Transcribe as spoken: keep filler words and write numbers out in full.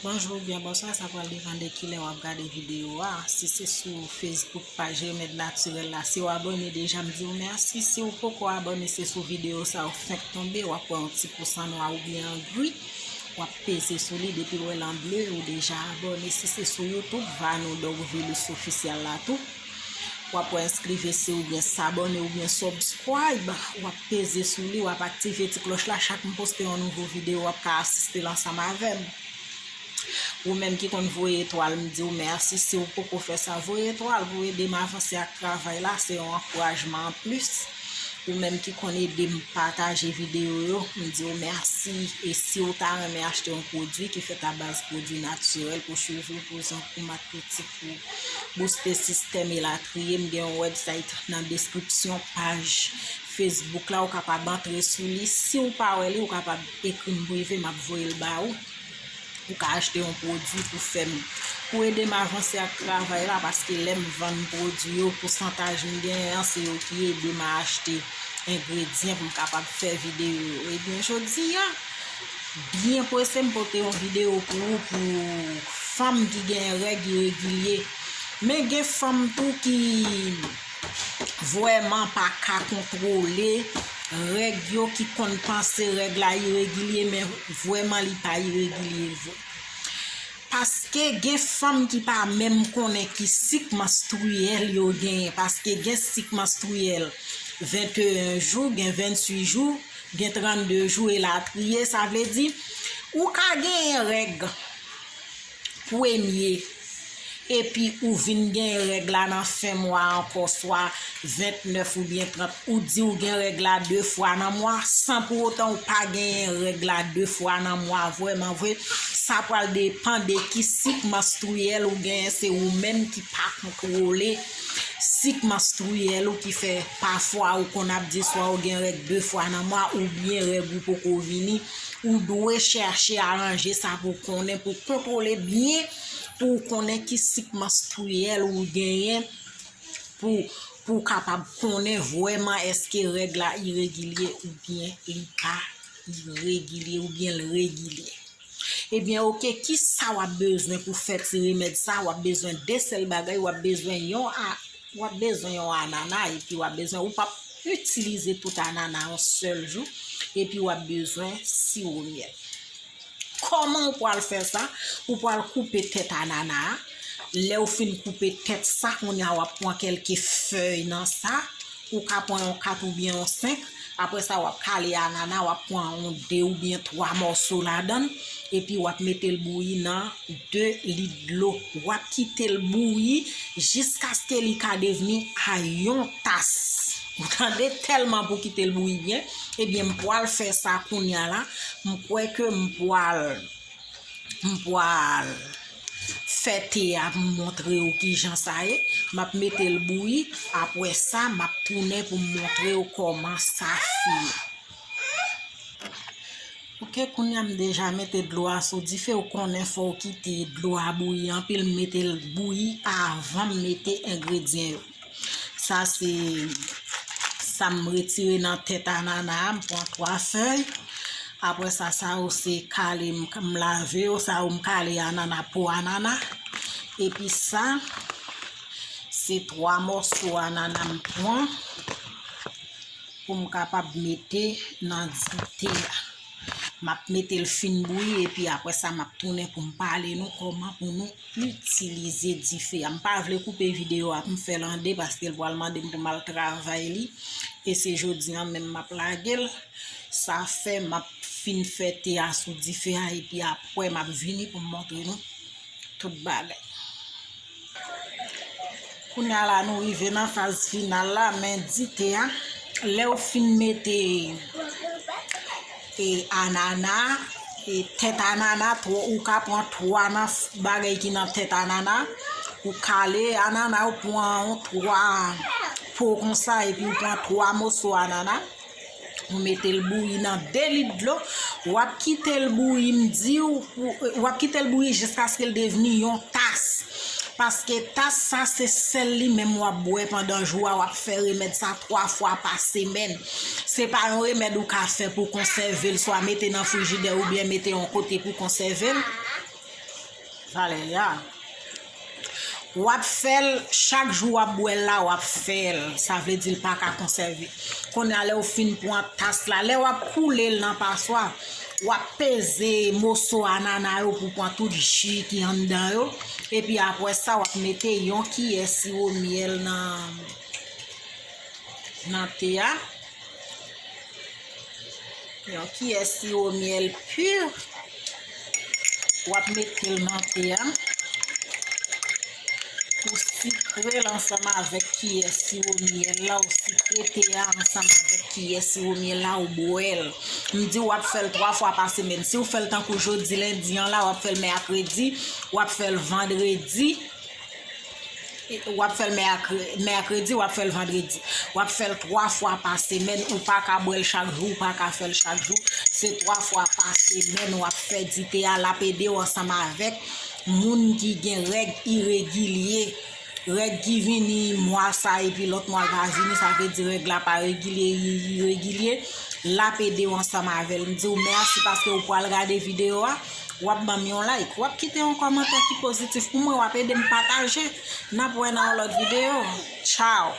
Bonjou oubyen bonswa, sa pral depann de kilè w ap gade videyo a. Si se sou Facebook paj Remèd Natirèl la, si w abòne deja, m di w mèsi. Si w poko abòne, se sou videyo sa w fenk tonbe, w ap wè yon ti pousan nwa oubyen an gri. W ap peze sou li, depi w wè l an ble, ou deja abòne. Si se sou YouTube, Vanou Dorvilus Ofisyèl la tou. W ap wè enskrive se oubyen s'abonner oubyen subscribe. W ap peze sou li, w ap aktive ti klòch la. Chak m poste yon nouvo videyo, w ap ka asiste l ansanm avè m. Ou menm ki konn voye etwal, m di w mèsi. Si w poko fè sa, voye etwal pou ede m avanse ak travay la. Se yon ankourajman anplis. Ou menm ki konn ede m pataje videyo yo, m di w mèsi. E si w ta renmen achte yon pwodui ki fèt a baz pwodui natirèl pou cheve w, pou zankou, mak pitit, pou booste sistèm elatriye, m gen yon website nan deskripsyon paj Facebook la, ou kapab antre sou li. Si w pa wè li, ou kapab ekri m prive, m ap voye l ba ou. Ou ka achte yon pwodui pou fè m, pou ede m avanse ak travay la, paske lè m vann pwodui yo, pousantaj m genyen an, se yo ki ede m a achte engredyan pou m kapab fè videyo yo. Ebyen, jodi a, byen prese, m pote yon videyo pou ou, pou fanm ki gen règ iregilye. Men gen fanm tou ki vrèman pa ka kontwole règ yo, ki konn panse règ la iregilye, men vrèman li pa iregilye vre. Paske gen fanm ki pa menm konnen ki sik manstriyèl yo genyen, paske gen sik manstriyèl venteyen jou, gen venntuit jou, gen trannde jou, elatriye. Sa vle di, ou ka genyen règ premye, epi ou vin gen règ la nan fen mwa ankò, swa ventnèf oubyen trant, ou di ou gen règ la de fwa nan mwa, san pou otan ou pa genyen règ la de fwa nan mwa vrèman vre. Sa pral depann de ki sik manstriyèl ou genyen, se ou menm ki pa kontwole sik manstriyèl ou ki fè pafwa ou konn ap di swa ou gen règ de fwa nan mwa oubyen règ ou poko vini. Ou dwe chèche aranje sa pou konnen, pou kontwole byen, pou w konnen ki sik manstriyèl ou genyen, pou, pou w kapab konnen vrèman èske règ la iregilye oubyen li pa iregilye oubyen l regilye. Ebyen, oke, ki sa w ap bezwen pou fè ti remèd sa? W ap bezwen de sèl bagay, w ap bezwen yon a, w ap bezwen yon anana, epi w ap bezwen, ou p ap itilize tout anana yon sèl jou, epi w ap bezwen siwo myèl. Kòman ou pral fè sa? Ou pral koupe tèt anana a. Lè w fin koupe tèt sa, kounye a w ap pran kèlke fèy nan sa. Ou ka pran yon kat oubyen yon senk. Apre sa, w ap kale anana, w ap pran yon de oubyen twa mòso ladan l. Epi w ap mete l bouyi nan de lit dlo. W ap kite l bouyi jiskaske li ka devni a yon tas. Ou tande? Tèlman pou kite l bouyi byen. Ebyen, m pral fè sa kounye a la. M kwè ke m pral, m pral fè te a pou m montre w kijan sa ye. M ap mete l bouyi. Apre sa, m ap tounen pou m montre w kòman sa fini. Oke, kounye a m deja mete dlo a sou dife, ou konnen fò w kite dlo a bouyi anpil, m mete l bouyi avan m mete engredyan yo. Sa se sa m retire nan tèt anana a, m pran twa fèy. Apre sa, sa yo se kale m, m lave yo, sa yo m kale anana, po anana. Epi sa, se twa mòso anana m pran pou m kapab mete nan dite a. M ap mete l fin bouyi, epi apre sa, m ap tounen pou m pale nou kòman pou nou itilize dife a. M pa vle koupe videyo a pou m fè l an de, paske l pral mande m pou m al travay li. E se jodi a menm m ap lage l. Sa fè m ap fin fè te a sou dife a, epi apre m ap vini pou m montre nou tout bagay. Kounye a la, nou rive nan faz final la, men dite a, lè w fin mete, e, anana, e, tèt anana, twa, ou ka pran twa nan f-, bagay ki nan tèt anana, ou kale anana, ou pran yon twa po konsa, epi ou pran twa moso anana. Ou mete l bouyi nan de lit dlo. W ap kite l bouyi, m di w, w ap kite l bouyi jiskaske l devni yon tas. Paske tas sa se sèl li menm w ap bwè pandan jou a, w ap fè remèd sa twa fwa pa semèn. Se pa yon remèd ou ka fè pou konsève l, swa mete nan frijidè oubyen mete yon kote pou konsève l. Valè a. W ap fè l, chak jou w ap bwè l la, w ap fè l. Sa vle di l pa ka konsève. Kounye a, lè w fin pran tas la, lè w ap koule l nan paswa, w ap peze moso anana yo pou pran tout ji ki anndan yo. Epi apre sa, w ap mete yon kiyè siwo myèl nan, nan te a. Yon kiyè siwo myèl pi. W ap mete l nan te a. Ou sikre l ansanm avèk kiyè siwo myèl la. Ou sikre te a ansanm avèk kiyè siwo myèl la. Ou bwè l. M di w ap fè l twa fwa pa semèn. Si w fè l tankou jodi lendi an la, w ap fè l mèkredi, w ap fè l vandredi. W ap fè l mèkre-, mèkredi, w ap fè l vandredi. W ap fè l twa fwa pa semèn. Ou pa ka bwè l chak jou, ou pa ka fè l chak jou. Se twa fwa pa semèn w ap fè di te a, l ap ede w ansanm avèk moun ki gen règ iregilye. Règ ki vini mwa sa epi lòt mwa l pa vini, sa vle di règ la pa regilye, i-, iregilye. L ap ede w ansanm avè l. M di w mèsi paske w pral gade videyo a. W ap ban m yon like, w ap kite yon kòmantè ki pozitif pou mwen, w ap ede m pataje. N ap wè nan yon lòt videyo. Tchaw!